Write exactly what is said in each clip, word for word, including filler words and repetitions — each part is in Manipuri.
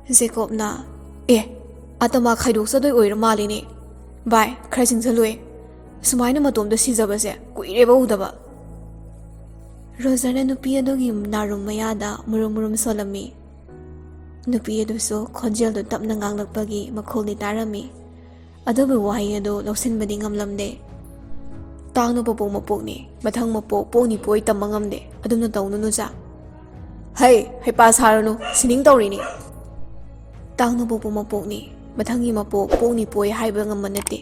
ꯖꯦꯀꯣꯕꯅ, "ꯑꯦ, ꯑꯇꯃꯥ ꯈꯥꯏꯗꯣꯛꯆꯗꯣꯏ ꯑꯣꯏꯔ ꯃꯥꯜꯂꯤꯅꯦ꯫ ꯚꯥꯏ, ꯈꯔ ꯆꯤꯡꯁꯜꯂꯨꯏ꯫ ꯁꯨꯃꯥꯏꯅ ꯃꯇꯣꯝꯇ ꯁꯤꯖꯕꯁꯦ ꯀꯨꯏꯔꯦꯕ ꯎꯗꯕ꯫" ꯔꯣꯖꯔꯅ ꯅꯨꯄꯤ ꯑꯗꯨꯒꯤ ꯅꯥꯔꯨꯝ ꯃꯌꯥꯗ ꯃꯨꯔꯨꯝ ꯃꯨꯔꯨꯝ ꯁꯣꯜꯂꯝꯃꯤ꯫ ꯅꯨꯄꯤ ꯑꯗꯨꯁꯨ ꯈꯣꯟꯖꯦꯜꯗꯨ ꯇꯞꯅ ꯉꯥꯡꯂꯛꯄꯒꯤ ꯃꯈꯣꯜꯗꯤ ꯇꯥꯔꯝꯃꯤ꯫ ꯑꯗꯨꯕꯨ ꯋꯥꯍꯩ ꯑꯗꯨ ꯂꯧꯁꯤꯟꯕꯗꯤ ꯉꯝꯂꯝꯗꯦ꯫ "ꯇꯥꯡꯅ ꯄꯣꯛꯄ ꯃꯄꯣꯛꯅꯤ, ꯃꯊꯪ ꯃꯄꯣꯛ ꯄꯣꯛꯅꯤ ꯄꯣꯏ ꯇꯝꯕ ꯉꯝꯗꯦ, ꯑꯗꯨꯝꯅ ꯇꯧꯅꯨ ꯅꯨꯖꯥ꯫" "ꯍꯩ, ꯍꯩꯄꯥ ꯁꯥꯔꯅꯨ, ꯁꯤꯅꯤꯡ ꯇꯧꯔꯤꯅꯤ꯫" "ꯇꯥꯡꯅ ꯄꯣꯛꯄ ꯃꯄꯣꯛꯅꯤ, ꯃꯊꯪꯒꯤ ꯃꯄꯣꯛ ꯄꯣꯛꯅꯤ ꯄꯣꯏ ꯍꯥꯏꯕ ꯉꯝꯕ ꯅꯠꯇꯦ,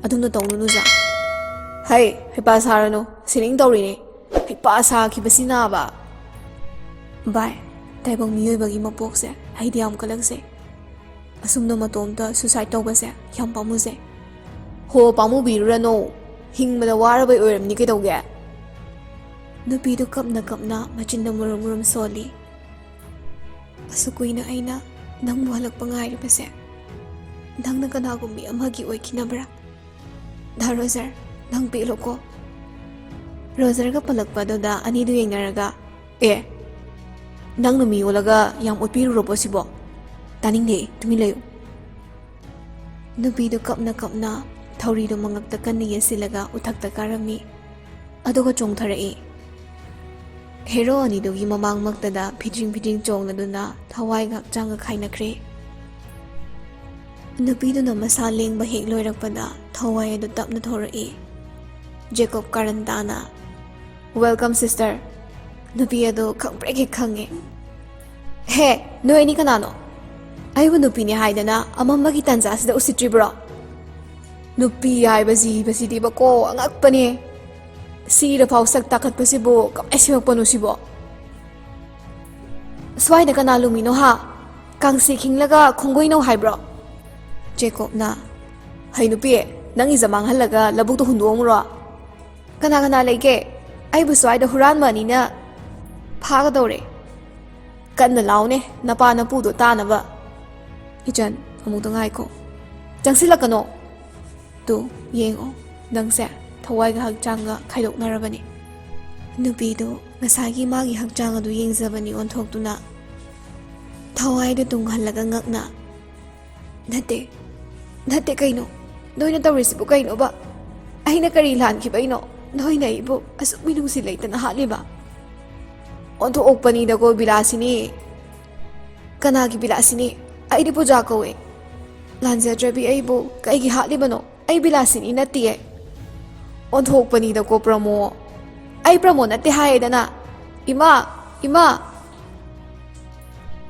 ꯑꯗꯨꯝꯅ ꯇꯧꯅꯨ ꯅꯨꯖꯥ꯫" "ꯍꯩ, ꯍꯩꯄꯥ ꯁꯥꯔꯅꯨ, ꯁꯤꯅꯤꯡ ꯇꯧꯔꯤꯅꯤ꯫" ꯍꯩꯄꯥ ꯁꯥꯈꯤꯕꯁꯤꯅꯕ꯫ "ꯚꯥꯏ, ꯇꯥꯏꯕꯪ ꯃꯤꯑꯣꯏꯕꯒꯤ ꯃꯄꯣꯛꯁꯦ ꯑꯩꯗꯤ ꯌꯥꯝ ꯀꯜꯂꯛꯆꯩ꯫ ꯑꯁꯨꯝꯅ ꯃꯇꯣꯝꯇ suicide ꯇꯧꯕꯁꯦ ꯌꯥꯝ ꯄꯥꯝꯃꯨꯖꯩ꯫" "ꯍꯣ, ꯄꯥꯝꯃꯨꯕꯤꯔꯨꯔꯅꯣ, ꯍꯤꯡꯕꯗ ꯋꯥꯔꯕꯩ ꯑꯣꯏꯔꯝꯅꯤ ꯀꯩꯗꯧꯒꯦ?" ꯅꯨꯄꯤꯗꯨ ꯀꯞꯅ ꯀꯞꯅ ꯃꯆꯤꯟꯗ ꯃꯨꯔꯨꯝ ꯃꯨꯔꯨꯝ ꯁꯣꯜꯂꯤ꯫ "ꯑꯁꯨꯛ ꯀꯨꯏꯅ ꯑꯩꯅ ꯅꯪꯕꯨ ꯍꯜꯂꯛꯄ ꯉꯥꯏꯔꯤꯕꯁꯦ, ꯅꯪꯅ ꯀꯅꯥꯒꯨꯝꯕꯤ ꯑꯃꯒꯤ ꯑꯣꯏꯈꯤꯅꯕ꯭ꯔꯥ? ꯗꯥ ꯔꯣꯖꯔ, ꯅꯪ ꯄꯦꯜꯂꯣꯀꯣ꯫" ꯔꯣꯖꯔꯒ ꯄꯜꯂꯛꯄ ꯑꯗꯨꯗ ꯑꯅꯤꯗꯨ ꯌꯦꯡꯅꯔꯒ, "ꯑꯦ, ꯅꯪꯅ ꯃꯤ ꯑꯣꯜꯂꯒ ꯌꯥꯝ ꯑꯣꯠꯄꯤꯔꯨꯔꯕꯣ ꯁꯤꯕꯣ? ꯇꯥꯅꯤꯡꯗꯦ, ꯇꯨꯃꯤꯟ ꯂꯩꯌꯨ꯫" ꯅꯨꯄꯤꯗꯨ ꯀꯞꯅ ꯀꯞꯅ ꯊꯧꯔꯤꯗꯨ ꯃꯉꯛꯇ ꯀꯟꯅ ꯌꯦꯠꯁꯤꯜꯂꯒ ꯎꯊꯛꯇ ꯀꯥꯔꯝꯃꯤ꯫ ꯑꯗꯨꯒ ꯆꯣꯡꯊꯔꯛꯏ꯫ ꯍꯦꯔꯣ ꯑꯅꯤꯗꯨꯒꯤ ꯃꯃꯥꯡꯃꯛꯇꯗ ꯐꯤꯗ꯭ꯔꯤꯡ ꯐꯤꯗ꯭ꯔꯤꯡ ꯆꯣꯡꯂꯗꯨꯅ ꯊꯋꯥꯏꯒ ꯍꯛꯆꯥꯡꯒ ꯈꯥꯏꯅꯈ꯭ꯔꯦ꯫ ꯅꯨꯄꯤꯗꯨꯅ ꯃꯁꯥ ꯂꯦꯡꯕ ꯍꯦꯛ ꯂꯣꯏꯔꯛꯄꯗ ꯊꯋꯥꯏ ꯑꯗꯨ ꯇꯞꯅ ꯊꯣꯔꯛꯏ꯫ ꯖꯦꯀꯣꯕ ꯀꯥꯔꯟ ꯇꯥꯅ, "Welcome, sister꯫" ꯅꯨꯄꯤ ꯑꯗꯨ ꯈꯪꯄ꯭ꯔꯦꯛ ꯍꯦꯛ ꯈꯪꯉꯦ꯫ "ꯍꯦ, ꯅꯣꯏ ꯑꯅꯤ ꯀꯅꯥꯅꯣ? ꯑꯩꯕꯨ ꯅꯨꯄꯤꯅꯦ ꯍꯥꯏꯗꯅ ꯑꯃꯝꯕꯒꯤ ꯇꯥꯟꯖꯥꯁꯤꯗ ꯎꯁꯤꯠꯇ꯭ꯔꯤꯕ꯭ꯔꯣ? ꯅꯨꯄꯤ ꯍꯥꯏꯕ ꯖꯤꯕꯁꯤꯗꯤꯕꯀꯣ ꯑꯉꯛꯄꯅꯦ꯫ ꯁꯤꯔꯐꯥꯎ ꯁꯛ ꯇꯥꯈꯠꯄꯁꯤꯕꯨ ꯀꯃꯥꯏ ꯁꯦꯝꯃꯛꯄꯅꯣ ꯁꯤꯕꯣ? ꯁ꯭ꯋꯥꯏꯗ ꯀꯅꯥ ꯂꯨꯝꯃꯤꯅꯣ ꯍꯥ? ꯀꯥꯡꯁꯤ ꯈꯤꯡꯂꯒ ꯈꯣꯡꯒꯣꯏꯅꯧ ꯍꯥꯏꯕ꯭ꯔꯣ?" ꯖꯦꯀꯣꯕꯅ, "ꯍꯩ ꯅꯨꯄꯤ, ꯅꯪ ꯏꯖꯠ ꯃꯥꯡꯍꯜꯂꯒ ꯂꯧꯕꯨꯛꯇ ꯍꯨꯟꯗꯣꯛꯑꯝꯃꯨꯔꯣ? ꯀꯅꯥ ꯀꯅꯥ ꯂꯩꯒꯦ? ꯑꯩꯕꯨ ꯁ꯭ꯋꯥꯏꯗ ꯍꯨꯔꯥꯟꯕ ꯑꯅꯤꯅ ꯐꯥꯒꯗꯧꯔꯦ꯫ ꯀꯟꯅ ꯂꯥꯎꯅꯦ, ꯅꯄꯥ ꯅꯄꯨꯗꯣ ꯇꯥꯅꯕ꯫" "ꯏꯆꯟ, ꯑꯃꯨꯛꯇ ꯉꯥꯏꯈꯣ꯫ ꯆꯪꯁꯤꯜꯂꯛꯀꯅꯣ꯫ ꯇꯨ, ꯌꯦꯡꯉꯣ, ꯅꯪꯁꯦ ꯊꯋꯥꯏꯒ ꯍꯛꯆꯥꯡꯒ ꯈꯥꯏꯗꯣꯛꯅꯔꯕꯅꯤ꯫" ꯅꯨꯄꯤꯗꯨ ꯉꯁꯥꯏꯒꯤ ꯃꯥꯒꯤ ꯍꯛꯆꯥꯡ ꯑꯗꯨ ꯌꯦꯡꯖꯕꯅꯤ ꯑꯣꯟꯊꯣꯛꯇꯨꯅ꯫ ꯊꯋꯥꯏꯗꯨ ꯇꯨꯡꯍꯜꯂꯒ ꯉꯛꯅ, "ꯅꯠꯇꯦ, ꯅꯠꯇꯦ, ꯀꯩꯅꯣ? ꯅꯣꯏꯅ ꯇꯧꯔꯤꯁꯤꯕꯨ ꯀꯩꯅꯣꯕ? ꯑꯩꯅ ꯀꯔꯤ ꯂꯥꯟꯈꯤꯕꯩꯅꯣ? ꯅꯣꯏꯅ ꯑꯩꯕꯨ ꯑꯁꯨꯛ ꯃꯤꯅꯨꯡꯁꯤ ꯂꯩꯇꯅ ꯍꯥꯠꯂꯤꯕ?" "ꯑꯣꯟꯊꯣꯛꯄꯅꯤꯗꯀꯣ ꯕꯤꯂꯥꯁꯤꯅꯤ!" "ꯀꯅꯥꯒꯤ ꯕꯤꯂꯥꯁꯤꯅꯤ? ꯑꯩꯗꯤ ꯄꯨꯖꯥ ꯀꯧꯏ꯫ ꯂꯥꯟꯖꯗ꯭ꯔꯕꯤ ꯑꯩꯕꯨ ꯀꯩꯒꯤ ꯍꯥꯠꯂꯤꯕꯅꯣ? ꯑꯩ ꯕꯤꯂꯥꯁꯤꯅꯤ ꯅꯠꯇꯤꯌꯦ!" "ꯑꯣꯟꯊꯣꯛꯄꯅꯤꯗꯀꯣ ꯄ꯭ꯔꯃꯣ! ꯑꯩ ꯄ꯭ꯔꯃꯣ ꯅꯠꯇꯦ ꯍꯥꯏꯌꯦꯗꯅ! ꯏꯃꯥ! ꯏꯃꯥ!"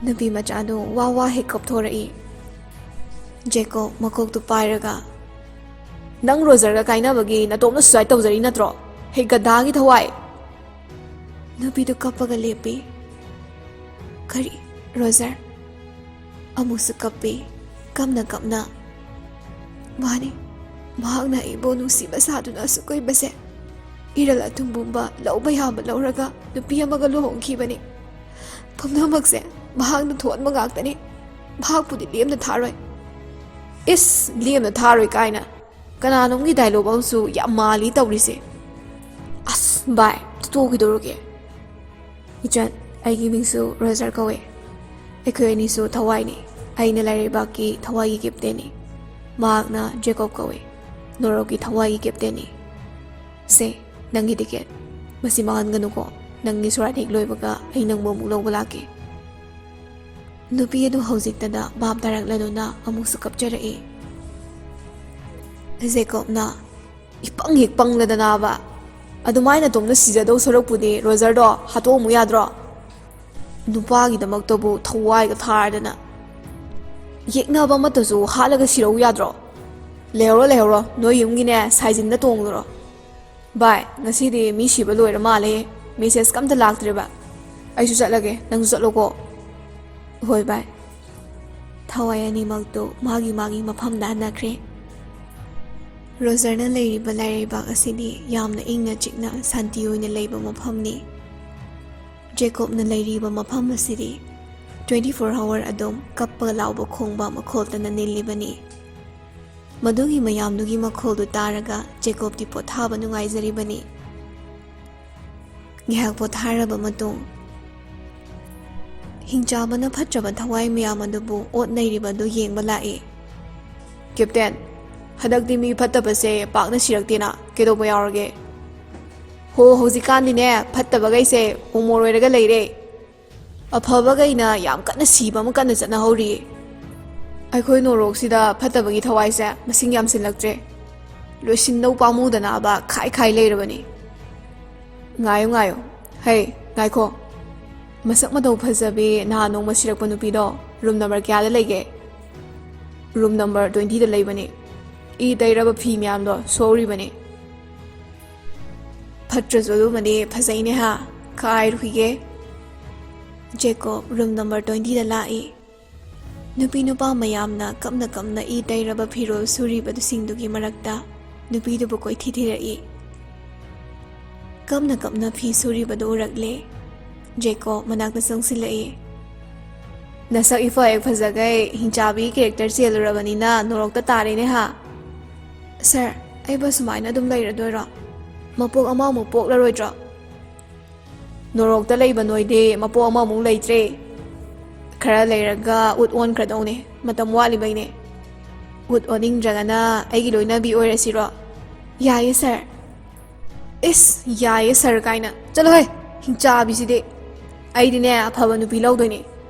ꯅꯨꯄꯤ ꯃꯆꯥꯗꯨ ꯋꯥ ꯋꯥ ꯍꯦꯛ ꯀꯞꯊꯣꯔꯛꯏ꯫ ꯖꯦꯀꯣꯕ ꯃꯀꯣꯛꯇꯨ ꯄꯥꯏꯔꯒ, "ꯅꯪ ꯔꯣꯖꯔꯒ ꯀꯥꯏꯅꯕꯒꯤ ꯅꯇꯣꯝꯅ suicide ꯇꯧꯖꯔꯤ ꯅꯠꯇ꯭ꯔꯣ? ꯍꯦ ꯒꯙꯥꯒꯤ ꯊꯋꯥꯏ!" ꯅꯨꯄꯤꯗꯨ ꯀꯞꯄꯒ ꯂꯦꯞꯄꯤ꯫ "ꯀꯔꯤ? ꯔꯣꯖꯔ?" ꯑꯃꯨꯛꯁꯨ ꯀꯞꯄꯤ, ꯀꯞꯅ ꯀꯞꯅ꯫ "ꯃꯥꯅꯤ, ꯃꯍꯥꯛꯅ ꯑꯩꯕꯨ ꯅꯨꯡꯁꯤꯕ ꯁꯥꯗꯨꯅ ꯑꯁꯨꯛ ꯀꯨꯏꯕꯁꯦ ꯏꯔꯜ ꯑꯊꯨꯝ ꯄꯨꯝꯕ ꯂꯧꯕ ꯌꯥꯕ ꯂꯧꯔꯒ ꯅꯨꯄꯤ ꯑꯃꯒ ꯂꯨꯍꯣꯡꯈꯤꯕꯅꯤ꯫ ꯄꯨꯝꯅꯃꯛꯁꯦ ꯃꯍꯥꯛꯅ ꯊꯣꯛꯍꯟꯕ ꯉꯥꯛꯇꯅꯤ꯫ ꯃꯍꯥꯛꯄꯨꯗꯤ ꯂꯦꯝꯅ ꯊꯥꯔꯣꯏ꯫" "ꯏꯁ, ꯂꯦꯝꯅ ꯊꯥꯔꯣꯏ ꯀꯥꯏꯅ! ꯀꯅꯥꯅꯣꯝꯒꯤ dialogue ꯑꯃꯁꯨ ꯌꯥꯝ ꯃꯥꯜꯂꯤ ꯇꯧꯔꯤꯁꯦ꯫ ꯑꯁ, ꯚꯥꯏ, ꯇꯣꯛꯈꯤꯗꯧꯔꯒꯦ꯫" "ꯏꯆꯟ, ꯑꯩꯒꯤ ꯃꯤꯡꯁꯨ ꯔꯣꯖꯔ ꯀꯧꯋꯦ꯫ ꯑꯩꯈꯣꯏ ꯑꯅꯤꯁꯨ ꯊꯋꯥꯏꯅꯤ꯫ ꯑꯩꯅ ꯂꯥꯏꯔꯩꯕꯥꯛꯀꯤ ꯊꯋꯥꯏꯒꯤ captainꯅꯤ꯫ ꯃꯍꯥꯛꯅ ꯖꯦꯀꯣꯕ ꯀꯧꯋꯦ, ꯅꯣꯔꯣꯛꯀꯤ ꯊꯋꯥꯏꯒꯤ captainꯅꯤ꯫ ꯁꯦ, ꯅꯪꯒꯤ ticket꯫ ꯃꯁꯤ ꯃꯥꯡꯍꯟꯒꯅꯨꯀꯣ꯫ ꯅꯪꯒꯤ ꯁꯣꯔꯥꯠ ꯍꯦꯛ ꯂꯣꯏꯕꯒ ꯑꯩ ꯅꯪꯕꯨ ꯑꯃꯨꯛ ꯂꯧꯕ ꯂꯥꯛꯀꯦ꯫" ꯅꯨꯄꯤ ꯑꯗꯨ ꯍꯧꯖꯤꯛꯇꯗ ꯚꯥꯞ ꯇꯥꯔꯛꯂꯗꯨꯅ ꯑꯃꯨꯛꯁꯨ ꯀꯞꯆꯔꯛꯏ꯫ ꯖꯦꯀꯣꯕꯅ, "ꯏꯄꯪ ꯍꯦꯛ ꯄꯪꯂꯗꯅꯕ! ꯑꯗꯨꯃꯥꯏꯅ ꯅꯇꯣꯝꯅ ꯁꯤꯖꯗꯧ ꯁꯔꯨꯛꯄꯨꯗꯤ ꯔꯣꯖꯔꯗꯣ ꯍꯥꯠꯇꯣꯛꯑꯝꯃꯨ ꯌꯥꯗ꯭ꯔꯣ? ꯅꯨꯄꯥꯒꯤꯗꯃꯛꯇꯕꯨ ꯊꯋꯥꯏꯒ ꯊꯥꯔꯗꯅ꯫ ꯌꯦꯛꯅꯕ ꯑꯃꯠꯇꯁꯨ ꯍꯥꯠꯂꯒ ꯁꯤꯔꯧ ꯌꯥꯗ꯭ꯔꯣ? ꯂꯩꯍꯧꯔꯣ, ꯂꯩꯍꯧꯔꯣ, ꯅꯣꯏ ꯌꯨꯝꯒꯤꯅꯦ ꯁꯥꯏꯖꯤꯟꯗ ꯇꯣꯡꯂꯨꯔꯣ꯫ ꯚꯥꯏ, ꯉꯁꯤꯗꯤ ꯃꯤ ꯁꯤꯕ ꯂꯣꯏꯔ ꯃꯥꯜꯂꯦ꯫ Message ꯀ ꯑꯝꯇ ꯂꯥꯛꯇ꯭ꯔꯦꯕ꯫ ꯑꯩꯁꯨ ꯆꯠꯂꯒꯦ, ꯅꯪꯁꯨ ꯆꯠꯂꯣꯀꯣ꯫" "ꯍꯣꯏ ꯚꯥꯏ꯫" ꯊꯋꯥꯏ ꯑꯅꯤꯃꯛꯇꯨ ꯃꯥꯒꯤ ꯃꯥꯒꯤ ꯃꯐꯝꯗ ꯍꯟꯅꯈ꯭ꯔꯦ꯫ ꯔꯣꯖꯔꯅ ꯂꯩꯔꯤꯕ ꯂꯥꯏꯔꯩꯕꯥꯛ ꯑꯁꯤꯗꯤ ꯌꯥꯝꯅ ꯏꯪꯅ ꯆꯤꯛꯅ ꯁꯥꯟꯇꯤ ꯑꯣꯏꯅ ꯂꯩꯕ ꯃꯐꯝꯅꯤ꯫ ꯖꯦꯀꯣꯕꯅ ꯂꯩꯔꯤꯕ ꯃꯐꯝ ꯑꯁꯤꯗꯤ twenty four hour ꯑꯗꯨꯝ ꯀꯞꯄ ꯂꯥꯎꯕ ꯈꯣꯡꯕ ꯃꯈꯣꯜꯇꯅ ꯅꯤꯜꯂꯤꯕꯅꯤ꯫ ꯃꯗꯨꯒꯤ ꯃꯌꯥꯝꯗꯨꯒꯤ ꯃꯈꯣꯜꯗꯨ ꯇꯥꯔꯒ ꯖꯦꯀꯣꯕꯇꯤ ꯄꯣꯊꯥꯕ ꯅꯨꯡꯉꯥꯏꯖꯔꯤꯕꯅꯤ꯫ ꯉꯥꯏꯍꯥꯛ ꯄꯣꯊꯥꯔꯕ ꯃꯇꯨꯡ, ꯍꯤꯡꯆꯥꯕꯅ ꯐꯠꯇ꯭ꯔꯕ ꯊꯋꯥꯏ ꯃꯌꯥꯝ ꯑꯗꯨꯕꯨ ꯑꯣꯠ ꯅꯩꯔꯤꯕ ꯑꯗꯨ ꯌꯦꯡꯕ ꯂꯥꯛꯏ꯫ "ꯀꯦꯞꯇꯦꯟ, ꯍꯟꯗꯛꯇꯤ ꯃꯤ ꯐꯠꯇꯕꯁꯦ ꯄꯥꯛꯅ ꯁꯤꯔꯛꯇꯦꯅ, ꯀꯩꯗꯧꯕ ꯌꯥꯎꯔꯒꯦ?" "ꯍꯣ, ꯍꯧꯖꯤꯛꯀꯥꯟꯗꯤꯅꯦ, ꯐꯠꯇꯕꯈꯩꯁꯦ ꯎꯃꯣꯔꯣꯏꯔꯒ ꯂꯩꯔꯦ꯫ ꯑꯐꯕꯈꯩꯅ ꯌꯥꯝ ꯀꯟꯅ ꯁꯤꯕ ꯑꯃ ꯀꯟꯅ ꯆꯠꯅꯍꯧꯔꯤꯌꯦ꯫ ꯑꯩꯈꯣꯏ ꯅꯣꯔꯣꯛꯁꯤꯗ ꯐꯠꯇꯕꯒꯤ ꯊꯋꯥꯏꯁꯦ ꯃꯁꯤꯡ ꯌꯥꯝꯁꯤꯜꯂꯛꯇ꯭ꯔꯦ꯫ ꯂꯣꯏꯁꯤꯟꯗꯧ ꯄꯥꯝꯃꯨꯗꯅꯕ ꯈꯥꯏ ꯈꯥꯏ ꯂꯩꯔꯕꯅꯤ꯫ ꯉꯥꯏꯌꯨ, ꯉꯥꯏꯌꯨ꯫ ꯍꯩ, ꯉꯥꯏꯈꯣ꯫ ꯃꯁꯛ ꯃꯇꯧ ꯐꯖꯕꯤ ꯅꯍꯥꯟ ꯅꯣꯡꯃ ꯁꯤꯔꯛꯄ ꯅꯨꯄꯤꯗꯣ ꯔꯨꯝ ꯅꯝꯕꯔ ꯀꯌꯥꯗ ꯂꯩꯒꯦ?" "ꯔꯨꯝ ꯅꯝꯕꯔ ꯇ꯭ꯋꯦꯟꯇꯤꯗ ꯂꯩꯕꯅꯤ꯫ ꯏ ꯇꯩꯔꯕ ꯐꯤ ꯃꯌꯥꯝꯗꯣ ꯁꯨꯍꯧꯔꯤꯕꯅꯤ꯫" "ꯐꯠꯇ꯭ꯔꯁꯨ ꯑꯗꯨꯃꯗꯤ ꯐꯖꯩꯅꯦ ꯍꯥ, ꯈꯥꯏꯔꯨꯈꯤꯒꯦ꯫" ꯖꯦꯀꯣꯕ ꯔꯨꯝ ꯅꯝꯕꯔ ꯇ꯭ꯋꯦꯟꯇꯤꯗ ꯂꯥꯛꯏ꯫ ꯅꯨꯄꯤ ꯅꯨꯄꯥ ꯃꯌꯥꯝꯅ ꯀꯞꯅ ꯀꯞꯅ ꯏ ꯇꯩꯔꯕ ꯐꯤꯔꯣꯜ ꯁꯨꯔꯤꯕꯗꯨꯁꯤꯡꯗꯨꯒꯤ ꯃꯔꯛꯇ ꯅꯨꯄꯤꯗꯨꯕꯨ ꯀꯣꯏꯊꯤ ꯊꯤꯔꯛꯏ꯫ ꯀꯞꯅ ꯀꯞꯅ ꯐꯤ ꯁꯨꯔꯤꯕꯗꯨ ꯎꯔꯛꯂꯦ꯫ ꯖꯦꯀꯣꯕ ꯃꯅꯥꯛꯇ ꯆꯪꯁꯤꯜꯂꯛꯏ꯫ "ꯅꯁꯛ ꯏꯐ ꯍꯦꯛ ꯐꯖꯈꯩ ꯍꯤꯡꯆꯥꯕꯤꯒꯤ ꯀꯦꯔꯦꯛꯇꯔ ꯆꯦꯜꯂꯨꯔꯕꯅꯤꯅ ꯅꯣꯔꯣꯛꯇ ꯇꯥꯔꯦꯅꯦ ꯍꯥ?" "ꯁꯥꯔ, ꯑꯩꯕꯨ ꯁꯨꯃꯥꯏꯅ ꯑꯗꯨꯝ ꯂꯩꯔꯗꯣꯏꯔꯣ? ꯃꯄꯣꯛ ꯑꯃꯃꯨꯛ ꯄꯣꯛꯂꯔꯣꯏꯗ꯭ꯔꯣ?" "ꯅꯣꯔꯣꯛꯇ ꯂꯩꯕ ꯅꯣꯏꯗꯤ ꯃꯄꯣꯛ ꯑꯃꯃꯨꯛ ꯂꯩꯇ꯭ꯔꯦ꯫ ꯈꯔ ꯂꯩꯔꯒ ꯎꯠ ꯑꯣꯟꯈ꯭ꯔꯗꯧꯅꯦ꯫ ꯃꯇꯝ ꯋꯥꯠꯂꯤꯕꯩꯅꯦ꯫" "ꯎꯠ ꯑꯣꯟꯅꯤꯡꯗ꯭ꯔꯒꯅ ꯑꯩꯒꯤ ꯂꯣꯏꯅꯕꯤ ꯑꯣꯏꯔꯁꯤꯔꯣ?" "ꯌꯥꯏꯌꯦ ꯁꯥꯔ꯫" "ꯏꯁ, ꯌꯥꯏꯌꯦ ꯁꯥꯔ ꯀꯥꯏꯅ꯫ ꯆꯠꯂꯣꯍꯦ, ꯍꯤꯡꯆꯥꯕꯤꯁꯤꯗꯤ꯫ ꯑꯩꯗꯤꯅꯦ, ꯑꯐꯕ ꯅꯨꯄꯤ ꯂꯧꯗꯣꯏꯅꯦ꯫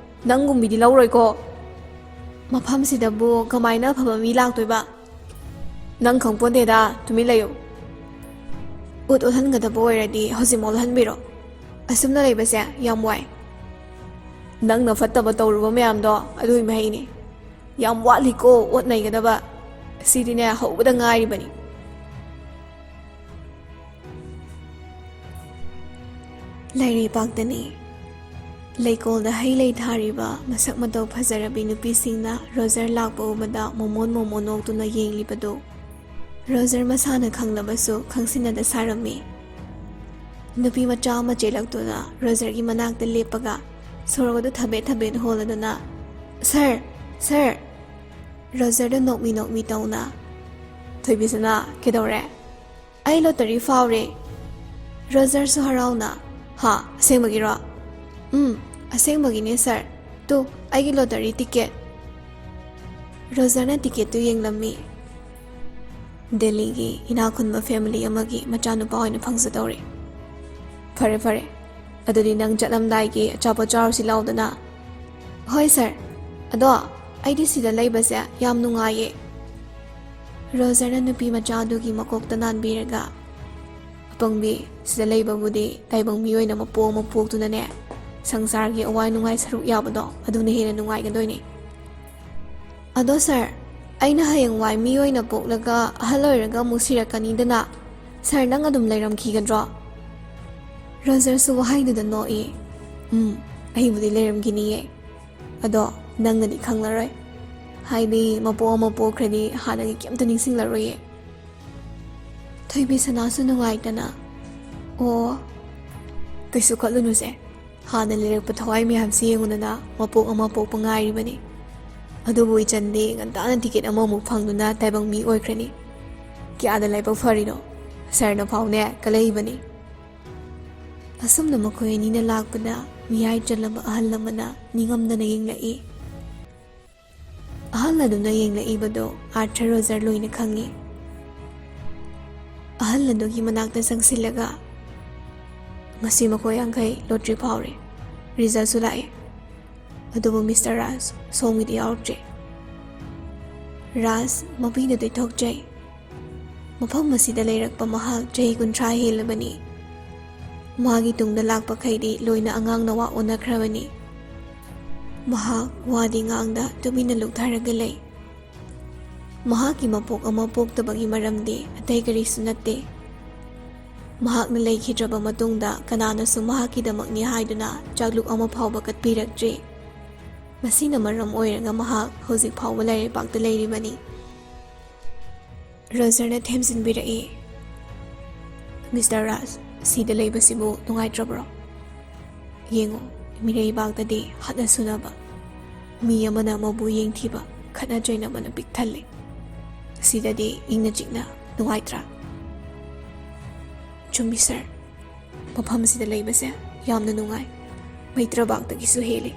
ꯅꯪꯒꯨꯝꯕꯤꯗꯤ ꯂꯧꯔꯣꯏꯀꯣ꯫" "ꯃꯐꯝꯁꯤꯗꯕꯨ ꯀꯃꯥꯏꯅ ꯑꯐꯕ ꯃꯤ ꯂꯥꯛꯇꯣꯏꯕ?" "ꯅꯪ ꯈꯪꯄꯣꯟꯗꯦꯗ, ꯇꯨꯃꯤꯟ ꯂꯩꯌꯨ꯫" "ꯎꯠ ꯑꯣꯜꯍꯟꯒꯗꯕ ꯑꯣꯏꯔꯗꯤ ꯍꯧꯖꯤꯛꯃꯛ ꯑꯣꯜꯍꯟꯕꯤꯔꯣ꯫ ꯑꯁꯨꯝꯅ ꯂꯩꯕꯁꯦ ꯌꯥꯝ ꯋꯥꯏ꯫" "ꯅꯪꯅ ꯐꯠꯇꯕ ꯇꯧꯔꯨꯕ ꯃꯌꯥꯝꯗꯣ ꯑꯗꯨꯒꯤ ꯃꯍꯩꯅꯤ꯫ ꯌꯥꯝ ꯋꯥꯠꯂꯤꯀꯣ ꯑꯣꯠ ꯅꯩꯒꯗꯕ꯫ ꯁꯤꯗꯤꯅꯦ, ꯍꯧꯕꯗ ꯉꯥꯏꯔꯤꯕꯅꯤ꯫" ꯂꯩꯔꯩꯄꯥꯛꯇꯅꯤ꯫ ꯂꯩꯀꯣꯜꯗ ꯍꯩ ꯂꯩ ꯊꯥꯔꯤꯕ ꯃꯁꯛ ꯃꯇꯧ ꯐꯖꯔꯕꯤ ꯅꯨꯄꯤꯁꯤꯡꯅ ꯔꯣꯖꯔ ꯂꯥꯛꯄ ꯎꯕꯗ ꯃꯣꯃꯣꯟ ꯃꯣꯃꯣꯟ ꯅꯣꯛꯇꯨꯅ ꯌꯦꯡꯂꯤꯕꯗꯨ ꯔꯣꯖꯔ ꯃꯁꯥꯅ ꯈꯪꯂꯕꯁꯨ ꯈꯪꯁꯤꯟꯅꯗ ꯁꯥꯔꯝꯃꯤ꯫ ꯅꯨꯄꯤ ꯃꯆꯥ ꯑꯃ ꯆꯦꯜꯂꯛꯇꯨꯅ ꯔꯣꯖꯔꯒꯤ ꯃꯅꯥꯛꯇ ꯂꯦꯞꯄꯒ ꯁꯣꯔꯣꯛ ꯑꯗꯨ ꯊꯕꯦꯠ ꯊꯕꯦꯠ ꯍꯣꯜꯂꯗꯨꯅ, "ꯁꯥꯔ! ꯁꯥꯔ!" ꯔꯣꯖꯔꯗ ꯅꯣꯛꯃꯤ ꯅꯣꯛꯃꯤ ꯇꯧꯅ, "ꯊꯣꯏꯕꯤꯁꯅꯥ, ꯀꯩꯗꯧꯔꯦ?" "ꯑꯩ ꯂꯣꯇꯔꯤ ꯐꯥꯎꯔꯦ꯫" ꯔꯣꯖꯔꯁꯨ ꯍꯔꯥꯎꯅ, "ꯍꯥ, ꯑꯁꯦꯡꯕꯒꯤꯔꯣ?" "ꯎꯝ, "ꯑꯁꯦꯡꯕꯒꯤꯅꯦ ꯁꯥꯔ꯫ ꯇꯨ, ꯑꯩꯒꯤ ꯂꯣꯇꯔꯤ ꯇꯤꯀꯦꯠ꯫" ꯔꯣꯖꯔꯅ ꯇꯤꯀꯦꯠꯇꯨ ꯌꯦꯡꯂꯝꯃꯤ꯫ "ꯗꯦꯜꯂꯤꯒꯤ ꯏꯅꯥꯛ ꯈꯨꯟꯕ ꯐꯦꯃꯤꯂꯤ ꯑꯃꯒꯤ ꯃꯆꯥꯅꯨꯄꯥ ꯑꯣꯏꯅ ꯐꯪꯖꯗꯧꯔꯤ꯫" "ꯐꯔꯦ, ꯐꯔꯦ꯫ ꯑꯗꯨꯗꯤ ꯅꯪ ꯆꯠꯂꯝꯗꯥꯏꯒꯤ ꯑꯆꯥꯄꯣꯠ ꯆꯥꯔꯨꯁꯤ ꯂꯥꯎꯗꯅ꯫" "ꯍꯣꯏ ꯁꯥꯔ꯫ ꯑꯗꯣ ꯑꯩꯗꯤ ꯁꯤꯗ ꯂꯩꯕꯁꯦ ꯌꯥꯝ ꯅꯨꯡꯉꯥꯏꯌꯦ꯫" ꯔꯣꯖꯔꯅ ꯅꯨꯄꯤ ꯃꯆꯥ ꯑꯗꯨꯒꯤ ꯃꯀꯣꯛꯇ ꯅꯥꯟꯕꯤꯔꯒ, "ꯑꯄꯪꯕꯤ, ꯁꯤꯗ ꯂꯩꯕꯕꯨꯗꯤ ꯇꯥꯏꯕꯪ ꯃꯤꯑꯣꯏꯅ ꯃꯄꯣꯛ ꯑꯃ ꯄꯣꯛꯇꯨꯅꯅꯦ, ꯁꯪꯁꯥꯔꯒꯤ ꯑꯋꯥ ꯅꯨꯡꯉꯥꯏ ꯁꯔꯨꯛ ꯌꯥꯕꯗꯣ ꯑꯗꯨꯅ ꯍꯦꯟꯅ ꯅꯨꯡꯉꯥꯏꯒꯗꯣꯏꯅꯦ꯫" "ꯑꯗꯣ ꯁꯥꯔ, ꯑꯩꯅ ꯍꯌꯦꯡꯋꯥꯏ ꯃꯤꯑꯣꯏꯅ ꯄꯣꯛꯂꯒ ꯑꯍꯜ ꯑꯣꯏꯔꯒ ꯑꯃꯨꯛ ꯁꯤꯔꯛꯀꯅꯤꯗꯅ, ꯁꯥꯔ ꯅꯪ ꯑꯗꯨꯝ ꯂꯩꯔꯝꯈꯤꯒꯗ꯭ꯔꯣ?" ꯔꯣꯖꯔꯁꯨ ꯋꯥꯍꯩꯗꯨꯗ ꯅꯣꯛꯏ꯫ "ꯎꯝ, ꯑꯩꯕꯨꯗꯤ ꯂꯩꯔꯝꯈꯤꯅꯤꯌꯦ꯫ ꯑꯗꯣ ꯅꯪꯅꯗꯤ ꯈꯪꯂꯔꯣꯏ꯫ ꯍꯥꯏꯗꯤ ꯃꯄꯣꯛ ꯑꯃ ꯄꯣꯛꯈ꯭ꯔꯗꯤ ꯍꯥꯟꯅꯒꯤ ꯀꯩꯝꯇ ꯅꯤꯡꯁꯤꯡꯂꯔꯣꯏꯌꯦ꯫" ꯊꯣꯏꯕꯤ ꯁꯅꯥꯁꯨ ꯅꯨꯡꯉꯥꯏꯇꯅ, "ꯑꯣ, ꯀꯩꯁꯨ ꯈꯜꯂꯨꯅꯨꯁꯦ꯫ ꯍꯥꯟꯅ ꯂꯩꯔꯛꯄ ꯊꯋꯥꯏ ꯃꯌꯥꯝꯁꯤ ꯌꯦꯡꯉꯨꯗꯅ, ꯃꯄꯣꯛ ꯑꯃ ꯄꯣꯛꯄ ꯉꯥꯏꯔꯤꯕꯅꯤ꯫ ꯑꯗꯨꯕꯨ ꯏꯆꯟꯗꯤ ꯉꯟꯇꯥꯅ ꯇꯤꯀꯦꯠ ꯑꯃꯃꯨꯛ ꯐꯪꯗꯨꯅ ꯇꯥꯏꯕꯪ ꯃꯤ ꯑꯣꯏꯈ꯭ꯔꯅꯤ꯫ ꯀꯌꯥꯗ ꯂꯥꯏꯕꯛ ꯐꯔꯤꯅꯣ꯫ ꯁꯥꯔꯅ ꯐꯥꯎꯅꯦ ꯀꯜꯂꯛꯏꯕꯅꯤ꯫" ꯑꯁꯨꯝꯅ ꯃꯈꯣꯏ ꯑꯅꯤꯅ ꯂꯥꯛꯄꯗ, ꯃꯤꯌꯥꯏ ꯆꯜꯂꯕ ꯑꯍꯜ ꯑꯃꯅ ꯅꯤꯡꯉꯝꯗꯅ ꯌꯦꯡꯂꯛꯏ꯫ ꯑꯍꯜ ꯑꯗꯨꯅ ꯌꯦꯡꯂꯛꯏꯕꯗꯨ ꯑꯥꯔꯊꯔ ꯔꯣꯖꯔ ꯂꯣꯏꯅ ꯈꯪꯏ꯫ ꯑꯍꯜ ꯑꯗꯨꯒꯤ ꯃꯅꯥꯛꯇ ꯆꯪꯁꯤꯜꯂꯒ, "ꯉꯁꯤ ꯃꯈꯣꯏ ꯌꯥꯡꯈꯩ ꯂꯣꯇ꯭ꯔꯤ ꯐꯥꯎꯔꯦ꯫ ꯔꯤꯖꯜꯁꯨ ꯂꯥꯛꯑꯦ꯫ ꯑꯗꯨꯕꯨ ꯃꯤꯁꯇꯔ ꯔꯥꯖ, ꯁꯣꯝꯒꯤꯗꯤ ꯌꯥꯎꯔꯛꯇ꯭ꯔꯦ꯫" ꯔꯥꯖ ꯃꯄꯤꯗ ꯇꯩꯊꯣꯛꯆꯩ꯫ ꯃꯐꯝ ꯑꯁꯤꯗ ꯂꯩꯔꯛꯄ ꯃꯍꯥꯛ ꯆꯍꯤ ꯀꯨꯟꯊ꯭ꯔꯥ ꯍꯦꯜꯂꯕꯅꯤ꯫ ꯃꯥꯒꯤ ꯇꯨꯡꯗ ꯂꯥꯛꯄꯈꯩꯗꯤ ꯂꯣꯏꯅ ꯑꯉꯥꯡ ꯅꯋꯥ ꯑꯣꯟꯅꯈ꯭ꯔꯕꯅꯤ꯫ ꯃꯍꯥꯛ ꯋꯥꯗꯤ ꯉꯥꯡꯗ ꯇꯨꯃꯤꯟꯅ ꯂꯨꯞꯊꯔꯒ ꯂꯩ꯫ ꯃꯍꯥꯛꯀꯤ ꯃꯄꯣꯛ ꯑꯃ ꯄꯣꯛꯇꯕꯒꯤ ꯃꯔꯝꯗꯤ ꯑꯇꯩ ꯀꯔꯤꯁꯨ ꯅꯠꯇꯦ꯫ ꯃꯍꯥꯛꯅ ꯂꯩꯈꯤꯗ꯭ꯔꯕ ꯃꯇꯨꯡꯗ ꯀꯅꯥꯅꯁꯨ ꯃꯍꯥꯛꯀꯤꯗꯃꯛꯅꯤ ꯍꯥꯏꯗꯨꯅ ꯆꯥꯛꯂꯨꯛ ꯑꯃ ꯐꯥꯎꯕ ꯀꯠꯄꯤꯔꯛꯇ꯭ꯔꯤ꯫ ꯃꯁꯤꯅ ꯃꯔꯝ ꯑꯣꯏꯔꯒ ꯃꯍꯥꯛ ꯍꯧꯖꯤꯛ ꯐꯥꯎꯕ ꯂꯥꯏꯔꯩꯕꯥꯛꯇ ꯂꯩꯔꯤꯕꯅꯤ꯫ ꯔꯣꯖꯔꯅ ꯊꯦꯝꯖꯤꯟꯕꯤꯔꯛꯏ, "ꯃꯤꯁꯇꯔ ꯔꯥꯖ, ꯁꯤꯗ ꯂꯩꯕꯁꯤꯕꯨ ꯅꯨꯡꯉꯥꯏꯇ꯭ꯔꯕ꯭ꯔꯣ? ꯌꯦꯡꯉꯨ, ꯃꯤꯔꯩꯕꯥꯛꯇꯗꯤ ꯍꯥꯠꯅ ꯁꯨꯅꯕ, ꯃꯤ ꯑꯃꯅ ꯑꯃꯕꯨ ꯌꯦꯡꯊꯤꯕ, ꯈꯠꯅ ꯆꯩꯅꯕꯅ ꯄꯤꯛ ꯊꯜꯂꯤ꯫ ꯁꯤꯗꯗꯤ ꯏꯪꯅ ꯆꯤꯛꯅ ꯅꯨꯡꯉꯥꯏꯇ꯭ꯔꯥ?" "ꯆꯨꯝꯃꯤ ꯁꯥꯔ, ꯃꯐꯝꯁꯤꯗ ꯂꯩꯕꯁꯦ ꯌꯥꯝꯅ ꯅꯨꯡꯉꯥꯏ꯫ ꯃꯩꯇ꯭ꯔꯕꯥꯛꯇꯒꯤꯁꯨ ꯍꯦꯜꯂꯤ꯫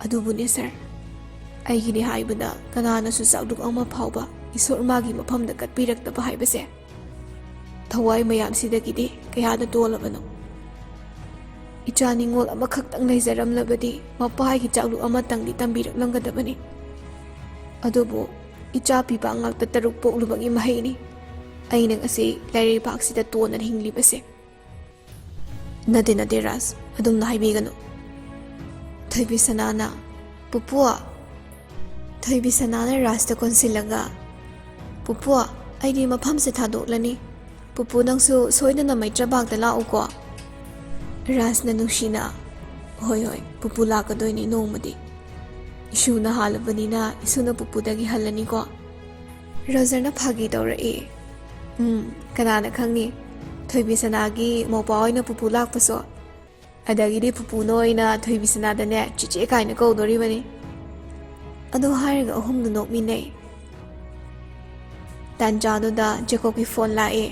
ꯑꯗꯨꯕꯨꯅꯦ ꯁꯥꯔ, ꯑꯩꯒꯤꯅꯦ ꯍꯥꯏꯕꯗ ꯀꯅꯥꯅꯁꯨ ꯆꯥꯛꯂꯨꯛ ꯑꯃ ꯐꯥꯎꯕ ꯏꯁꯣꯔ ꯃꯥꯒꯤ ꯃꯐꯝꯗ ꯀꯠꯄꯤꯔꯛꯇꯕ ꯍꯥꯏꯕꯁꯦ ꯊꯋꯥꯏ ꯃꯌꯥꯝꯁꯤꯗꯒꯤꯗꯤ ꯀꯌꯥꯗ ꯇꯣꯜꯂꯕꯅꯣ? ꯏꯆꯥ ꯅꯤꯉꯣꯜ ꯑꯃꯈꯛꯇꯪ ꯂꯩꯖꯔꯝꯂꯕꯗꯤ ꯃꯄꯥꯒꯤ ꯆꯥꯛꯂꯨꯛ ꯑꯃꯇꯪꯗꯤ ꯇꯝꯕꯤꯔꯛꯂꯝꯒꯗꯕꯅꯤ꯫ ꯑꯗꯨꯕꯨ ꯏꯆꯥ ꯄꯤꯕ ꯉꯥꯛꯇ ꯇꯔꯨꯛ ꯄꯣꯛꯂꯨꯕꯒꯤ ꯃꯍꯩꯅꯤ ꯑꯩꯅ ꯉꯁꯤ ꯂꯩꯔꯩꯕꯥꯛꯁꯤꯗ ꯇꯣꯟꯅ ꯍꯤꯡꯂꯤꯕꯁꯦ꯫ ꯅꯠꯇꯦ, ꯅꯠꯇꯦ ꯔꯥꯖ, ꯑꯗꯨꯝꯅ ꯍꯥꯏꯕꯤꯒꯅꯨ꯫ ꯊꯣꯏꯕꯤ ꯁꯅꯥꯅ, "ꯄꯨꯄꯨ!" ꯊꯣꯏꯕꯤ ꯁꯅꯥꯅ ꯔꯥꯖꯇ ꯀꯣꯟꯁꯤꯜꯂꯒ, "ꯄꯨꯄꯨ, ꯑꯩꯗꯤ ꯃꯐꯝꯁꯦ ꯊꯥꯗꯣꯛꯂꯅꯤ꯫ ꯄꯨꯄꯨ, ꯅꯪꯁꯨ ꯁꯣꯏꯗꯅ ꯃꯩꯇ꯭ꯔꯕꯥꯛꯇ ꯂꯥꯛꯎꯀꯣ꯫" ꯔꯥꯖꯅ ꯅꯨꯡꯁꯤꯅ, "ꯍꯣꯏ, ꯍꯣꯏ, ꯄꯨꯄꯨ ꯂꯥꯛꯀꯗꯣꯏꯅꯤ ꯅꯣꯡꯃꯗꯤ꯫ ꯏꯁꯨꯅ ꯍꯥꯜꯂꯕꯅꯤꯅ ꯏꯁꯨꯅ ꯄꯨꯄꯨꯗꯒꯤ ꯍꯜꯂꯅꯤꯀꯣ꯫" ꯔꯣꯖꯔꯅ ꯐꯥꯒꯤ ꯇꯧꯔꯛꯏ꯫ "ꯎꯝ, ꯀꯅꯥꯅ ꯈꯪꯉꯤ? ꯊꯣꯏꯕꯤ ꯁꯅꯥꯒꯤ ꯃꯧꯄꯥ ꯑꯣꯏꯅ ꯄꯨꯄꯨ ꯂꯥꯛꯄꯁꯨ꯫ ꯑꯗꯒꯤꯗꯤ ꯄꯨꯄꯨꯅ ꯑꯣꯏꯅ ꯊꯣꯏꯕꯤ ꯁꯅꯥꯗꯅꯦ ꯆꯤꯆꯦ ꯀꯥꯏꯅ ꯀꯧꯗꯣꯔꯤꯕꯅꯤ꯫" ꯑꯗꯨ ꯍꯥꯏꯔꯒ ꯑꯍꯨꯝꯗꯨ ꯅꯣꯛꯃꯤꯟꯅꯩ꯫ ꯇꯥꯟꯖꯥꯗꯨꯗ ꯖꯦꯀꯣꯕꯀꯤ ꯐꯣꯟ ꯂꯥꯛꯑꯦ꯫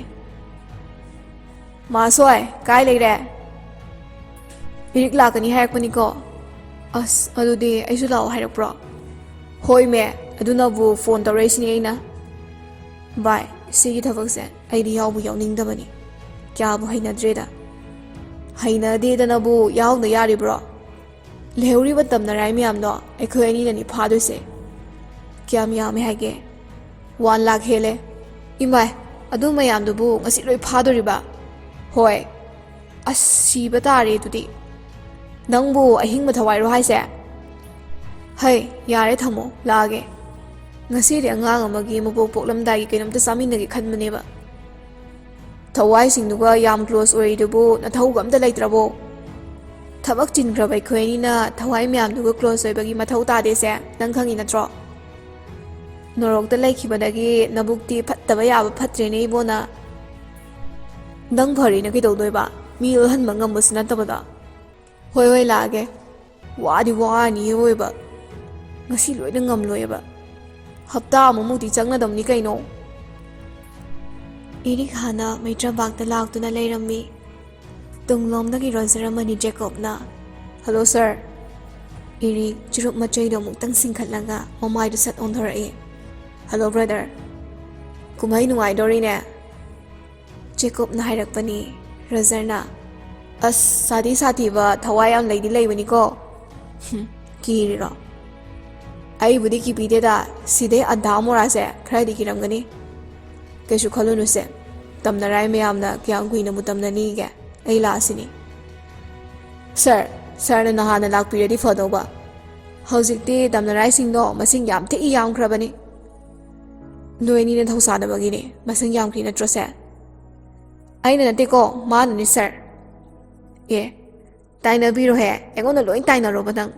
"ꯃꯥꯁꯣꯏ, ꯀꯥꯏ ꯂꯩꯔꯦ?" "ꯏꯔꯤꯛ ꯂꯥꯛꯀꯅꯤ ꯍꯥꯏꯔꯛꯄꯅꯤꯀꯣ꯫" "ꯑꯁ, ꯑꯗꯨꯗꯤ ꯑꯩꯁꯨ ꯂꯥꯛꯑꯣ ꯍꯥꯏꯔꯛꯄ꯭ꯔꯣ?" "ꯍꯣꯏꯃꯦ, ꯑꯗꯨꯅꯕꯨ ꯐꯣꯟ ꯇꯧꯔꯛꯏꯁꯤꯅꯤ ꯑꯩꯅ꯫" "ꯚꯥꯏ, ꯁꯤꯒꯤ ꯊꯕꯛꯁꯦ ꯑꯩꯗꯤ ꯌꯥꯎꯕꯨ ꯌꯥꯎꯅꯤꯡꯗꯕꯅꯤ꯫ ꯀꯌꯥꯕꯨ ꯍꯩꯅꯗ꯭ꯔꯦꯗ꯫" "ꯍꯩꯅꯗꯦꯗꯅꯕꯨ ꯌꯥꯎꯅ ꯌꯥꯔꯤꯕ꯭ꯔꯣ? ꯂꯩꯍꯧꯔꯤꯕ ꯇꯝꯅꯔꯥꯏ ꯃꯌꯥꯝꯗꯣ ꯑꯩꯈꯣꯏ ꯑꯅꯤꯅꯅꯤ ꯐꯥꯗꯣꯏꯁꯦ꯫" "ꯀꯌꯥꯝ ꯌꯥꯝꯃꯦ ꯍꯥꯏꯒꯦ?" "ꯋꯥꯟ ꯂꯥꯈ ꯍꯦꯜꯂꯦ꯫" "ꯏꯃꯥꯏ, ꯑꯗꯨ ꯃꯌꯥꯝꯗꯨꯕꯨ ꯉꯁꯤ ꯂꯣꯏ ꯐꯥꯗꯣꯔꯤꯕ?" "ꯍꯣꯏ꯫" "ꯑꯁ, ꯁꯤꯕ ꯇꯥꯔꯦ ꯑꯗꯨꯗꯤ꯫ ꯅꯪꯕꯨ ꯑꯍꯤꯡꯕ ꯊꯋꯥꯏꯔꯣ ꯍꯥꯏꯁꯦ?" "ꯍꯩ, ꯌꯥꯔꯦ, ꯊꯝꯃꯣ, ꯂꯥꯛꯑꯒꯦ꯫ ꯉꯁꯤꯗꯤ ꯑꯉꯥꯡ ꯑꯃꯒꯤ ꯃꯄꯣꯛ ꯄꯣꯛꯂꯝꯗꯥꯏꯒꯤ ꯀꯩꯅꯣꯝꯇ ꯆꯥꯃꯤꯟꯅꯒꯦ ꯈꯟꯕꯅꯦꯕ꯫" "ꯊꯋꯥꯏꯁꯤꯡꯗꯨꯒ ꯌꯥꯝ ꯀ꯭ꯂꯣꯁ ꯑꯣꯏꯔꯤꯗꯨꯕꯨ ꯅꯊꯧꯒ ꯑꯝꯇ ꯂꯩꯇ꯭ꯔꯕꯣ?" "ꯊꯕꯛ ꯆꯤꯟꯈ꯭ꯔꯕ ꯑꯩꯈꯣꯏ ꯑꯅꯤꯅ ꯊꯋꯥꯏ ꯃꯌꯥꯝꯗꯨꯒ ꯀ꯭ꯂꯣꯁ ꯑꯣꯏꯕꯒꯤ ꯃꯊꯧ ꯇꯥꯗꯦꯁꯦ ꯅꯪ ꯈꯪꯉꯤ ꯅꯠꯇ꯭ꯔꯣ? ꯅꯣꯔꯣꯛꯇ ꯂꯩꯈꯤꯕꯗꯒꯤ ꯅꯕꯨꯛꯇꯤ ꯐꯠꯇꯕ ꯌꯥꯕ ꯐꯠꯇ꯭ꯔꯦꯅꯦ ꯏꯕꯣꯅ꯫" "ꯅꯪ ꯐꯔꯤꯅ ꯀꯩꯗꯧꯗꯣꯏꯕ? ꯃꯤ ꯑꯣꯜꯍꯟꯕ ꯉꯝꯕꯁꯨ ꯅꯠꯇꯕꯗ꯫" "ꯍꯣꯏ, ꯍꯣꯏ, ꯂꯥꯛꯑꯒꯦ꯫ ꯋꯥꯗꯤ ꯋꯥꯔꯅꯤꯌꯦ ꯑꯣꯏꯕ꯫ ꯉꯁꯤ ꯂꯣꯏꯅ ꯉꯝꯂꯣꯏꯕ꯫ ꯍꯞꯇꯥ ꯑꯃꯃꯨꯛꯇꯤ ꯆꯪꯅꯗꯕꯅꯤ ꯀꯩꯅꯣ꯫" ꯏꯔꯤꯛ ꯍꯥꯟꯅ ꯃꯩꯇ꯭ꯔꯕꯥꯛꯇ ꯂꯥꯛꯇꯨꯅ ꯂꯩꯔꯝꯃꯤ꯫ ꯇꯨꯡꯂꯣꯝꯗꯒꯤ ꯔꯣꯖꯔ ꯑꯃꯅꯤ ꯖꯦꯀꯣꯕꯅ, "ꯍꯜꯂꯣ, ꯁꯥꯔ!" ꯏꯔꯤꯛ ꯆꯨꯔꯨꯞ ꯃꯆꯩꯗꯣ ꯑꯃꯨꯛꯇꯪ ꯁꯤꯡꯈꯠꯂꯒ ꯃꯃꯥꯏꯗꯨ ꯁꯠ ꯑꯣꯟꯊꯣꯔꯛꯏ꯫ "Hello, brother!" "ꯀꯨꯝꯍꯩ ꯅꯨꯡꯉꯥꯏꯗꯣꯔꯤꯅꯦ!" ꯖꯦꯀꯣꯕꯅ ꯍꯥꯏꯔꯛꯄꯅꯤ꯫ ꯔꯣꯖꯔꯅ, "ꯑꯁ, ꯁꯥꯊꯤ ꯁꯥꯊꯤꯕ ꯊꯋꯥꯏ ꯌꯥꯝ ꯂꯩꯗꯤ ꯂꯩꯕꯅꯤꯀꯣ!" "ꯍꯨꯝ, ꯀꯤꯔꯤꯔꯣ?" "ꯑꯩꯕꯨꯗꯤ ꯀꯤꯕꯤꯗꯦꯗ, ꯁꯤꯗꯩ ꯑꯗꯥ ꯃꯣꯔꯥꯁꯦ ꯈꯔꯗꯤ ꯀꯤꯔꯝꯒꯅꯤ꯫ ꯀꯩꯁꯨ ꯈꯜꯂꯨꯅꯨꯁꯦ, ꯇꯝꯅꯔꯥꯏ ꯃꯌꯥꯝꯅ ꯀꯌꯥꯝ ꯀꯨꯏꯅꯕꯨ ꯇꯝꯅꯅꯤꯒꯦ? ꯑꯩ ꯂꯥꯛꯑꯁꯤꯅꯤ꯫" "ꯁꯥꯔ, ꯁꯥꯔꯅ ꯅꯍꯥꯟꯅ ꯂꯥꯛꯄꯤꯔꯗꯤ ꯐꯗꯧꯕ꯫ ꯍꯧꯖꯤꯛꯇꯤ ꯇꯝꯅꯔꯥꯏꯁꯤꯡꯗꯣ ꯃꯁꯤꯡ ꯌꯥꯝ ꯊꯤ ꯌꯥꯝꯈ꯭ꯔꯕꯅꯤ꯫" "ꯅꯣꯏ ꯑꯅꯤꯅ ꯊꯧꯁꯥꯗꯕꯒꯤꯅꯦ ꯃꯁꯤꯡ ꯌꯥꯝꯈ꯭ꯔꯤ ꯅꯠꯇ꯭ꯔꯣ, ꯁꯦ?" "ꯑꯩꯅ ꯅꯠꯇꯦꯀꯣ, ꯃꯥꯅꯅꯤ, ꯁꯥꯔ꯫" "ꯑꯦ, ꯇꯥꯏꯅꯕꯤꯔꯣꯍꯦ, ꯑꯩꯉꯣꯟꯗ ꯂꯣꯏ ꯇꯥꯏꯅꯔꯣꯕ ꯅꯪ꯫"